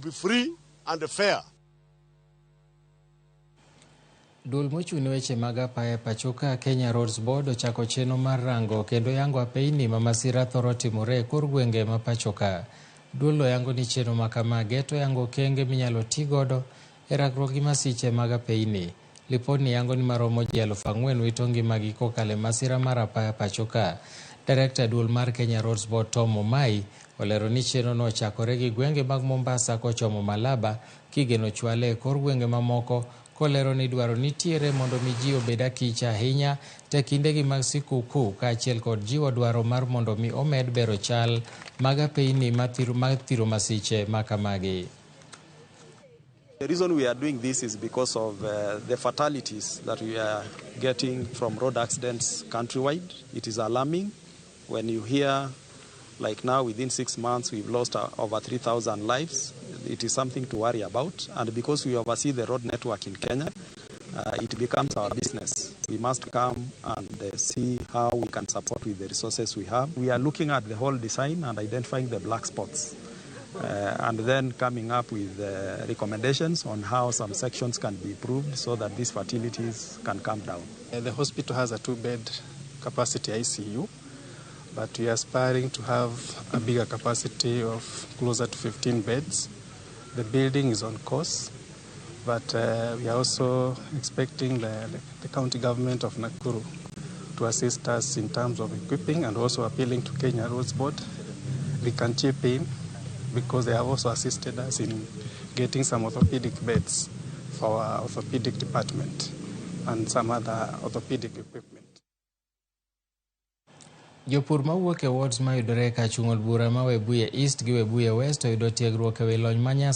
Be free and fair. Duol mochung' ne weche mag apaya e pachoka Kenya Roads Board ochako chenro mar rango kendo yango apeyni ma masira thoro timore e kor gwenge ma pachoka. Duolno yango ni chenro ma kama geto yango okenge minyalo ti godo e rakruok gi masiche mag apeyni. Lipodni yango ni maromo ji 4,000 wito ngimagi kokalo e masira mar apaya pachoka. Direkta e duol mar Kenya Roads Board Tom Omai olero ni chenro no ochakore gi gwenge mag Mombasa kochomo Malaba kigeno chwale e kor gwenge mamoko kolero ni dwaro nitiere mondo mi ji obed akicha ahinya te kindegi mag sikuku kaachiel kod jiwo dwaro mar mondo mi omed bero chal mag apeyni mag thiro masiche ma kamagi. The reason we are doing this is because of the fatalities that we are getting from road accidents countrywide. It is alarming when you hear, like now, within 6 months, we've lost over 3,000 lives. It is something to worry about. And because we oversee the road network in Kenya, it becomes our business. We must come and see how we can support with the resources we have. We are looking at the whole design and identifying the black spots and then coming up with recommendations on how some sections can be improved so that these fatalities can come down. The hospital has a two-bed capacity ICU, but we are aspiring to have a bigger capacity of closer to 15 beds. The building is on course, but we are also expecting the county government of Nakuru to assist us in terms of equipping and also appealing to Kenya Roads Board. They can chip in because they have also assisted us in getting some orthopedic beds for our orthopedic department and some other orthopedic equipment. Jopur mawuok e wards mayudore kachung' od bura ma Webuye East gi Webuye West oyudo tiegruok e wi lony manyasani.